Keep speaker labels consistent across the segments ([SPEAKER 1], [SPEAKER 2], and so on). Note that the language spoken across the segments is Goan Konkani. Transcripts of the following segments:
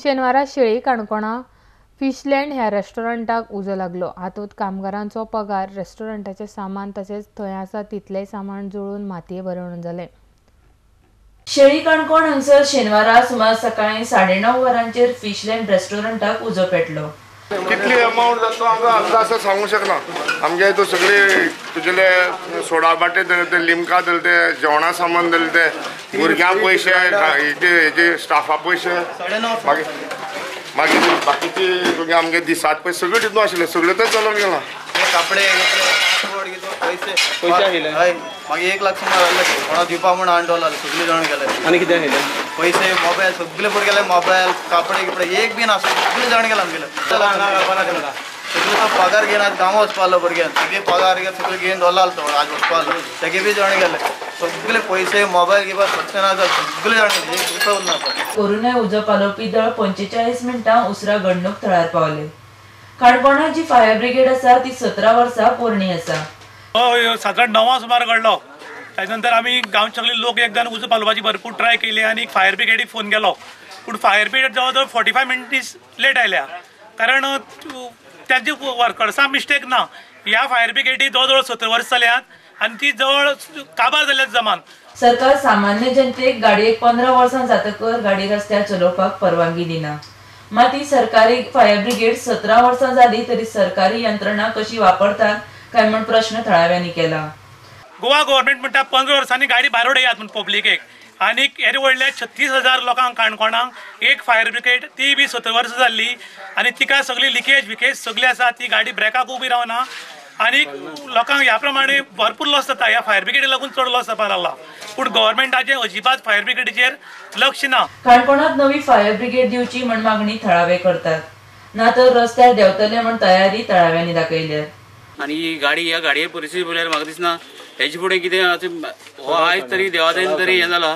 [SPEAKER 1] शेनवारा शेळी काणकोणा फिशलँड ह्या रेस्टॉरंटाक उजो लागलो. हातूंत कामगारांचो पगार, रेस्टॉरंटाचें सामान तशेंच थंय आसा तितलेंय सामान जळून मातये भरवण जालें.
[SPEAKER 2] शेळी काणकोण हांगसर शेनवारा सुमार सकाळी 9:30 वरांचेर फिशलँड रेस्टॉरंटाक उजो पेटलो.
[SPEAKER 3] कितली अमावंट जाता आमकां अंदाज सांगूंक शकना. आमगे तो सगळे तुजेले सोडा बाटे दिले ते, लिमका दिले ते, जेवणा सामान दिले ते, भुरग्यां पयशे, हेजे स्टाफा पयशे, मागीर मागीर बाकीचे तुगे आमगे दिसात पयशे सगळे तितून आशिल्ले, सगळे तर चलोवन गेला.
[SPEAKER 4] कपडे पयशे आशिल्ले, हय, मागीर 1 लाख सुमार जाल्ले. कोणा दिवपा म्हूण आठ डॉलर सगळे जाण गेले.
[SPEAKER 5] आनी कितें आशिल्लें?
[SPEAKER 4] पयशे, मोबायल सगळे पळय गेले, मोबायल, कपडे किपडे एक बी ना, सगळे जाण गेले आमगेले. सगळे तो पगार घेवन आज गांवा वचपा आसलो भुरग्यान, सगळे पगार घेवन सगळे घेवन दवरला आसलो तो, आज वचपा आसलो, तेगे बी जाण गेले. सगळे पयशे, मोबायल घेवपा सगळे ना जाले, सगळे जाण गेले, एक रुपया उरना.
[SPEAKER 2] कोरोना उजो पालोवपी दळ 45 मिनटां उसरा घडणूक थळार पावले. काणकोणा जी फायर ब्रिगेड आसा ती 17 वर्सां पोरणी आसा.
[SPEAKER 6] सादारण 9 सुमार घडलो. ताच्या नंतर आमी गांवचे सगळे लोक एकदां उजो पालोवपाची भरपूर ट्राय केली आनी फायर ब्रिगेडीक फोन केलो. पूण फायर ब्रिगेड जवळ जवळ 45 मिनट्स लेट आयल्या, कारण तांची वर्कर्सां मिस्टेक ना. ह्या फायर ब्रिगेडी जवळ जवळ 17 वर्सां जाल्यात आनी ती जवळ काबार जाल्यात जमान.
[SPEAKER 2] सरकार सामान्य जनतेक गाडयेक 15 वर्सां जातकर गाडी रस्त्यार चलोवपाक परवानगी दिना. मात ही सरकारी फायर ब्रिगेड 17 वर्सां जाली तरी सरकारी यंत्रणा कशी वापरतात काय म्हण प्रश्न थळाव्यांनी केला.
[SPEAKER 6] गोवा गव्हर्मेंट म्हणटा 15 वर्सांनी गाडी भायर उडयात म्हूण पब्लिकेक, आनी येदे व्हडले 36,000 लोकांक काणकोणाक एक फायर ब्रिगेड, ती बी 17 वर्सां जाल्ली आनी तिका सगळी लिकेज विकेज सगळी आसा. ती गाडी ब्रेकाक उबी रावना आनी लोकांक ह्या प्रमाणे भरपूर लॉस जाता. ह्या फायर ब्रिगेडीक लागून चड लॉस जावपाक लागला, पूण गव्हर्मेंटाचें अजिबात फायर ब्रिगेडीचेर लक्ष ना.
[SPEAKER 2] काणकोणांत नवी फायर ब्रिगेड दिवची म्हण मागणी थळावे करतात, ना तर रस्त्यार देंवतले म्हण तयारी थळाव्यांनी दाखयल्या.
[SPEAKER 7] आनी ही गाडी, ह्या गाडये परिस्थिती पळयल्यार म्हाका दिसना हेजे फुडें कितें हो आयज तरी देवादयेन तरी हें जाला,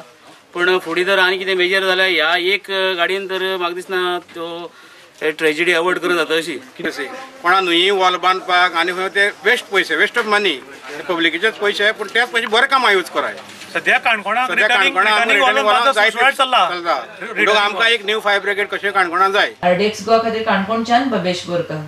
[SPEAKER 7] पूण फुडें जर आनी कितें मेजर जाल्यार ह्या एक गाडयेन तर म्हाका दिसना तो ट्रेजिडी अवॉइड करून जाता अशी.
[SPEAKER 8] कोणा न्हंयी वॉल बांदपाक आनी ते वेस्ट पयशे, वेस्ट ऑफ मनी, पब्लिकेचेच पयशे, पूण तेच पयशे बरें कामां यूज कराय.
[SPEAKER 6] सद्या काणकोणाक
[SPEAKER 8] आमकां एक न्यू फायर ब्रिगेड कशें काणकोणाक जाय.
[SPEAKER 2] आरडीएक्स गोवा खातीर काणकोणच्यान भवेश बोरकर.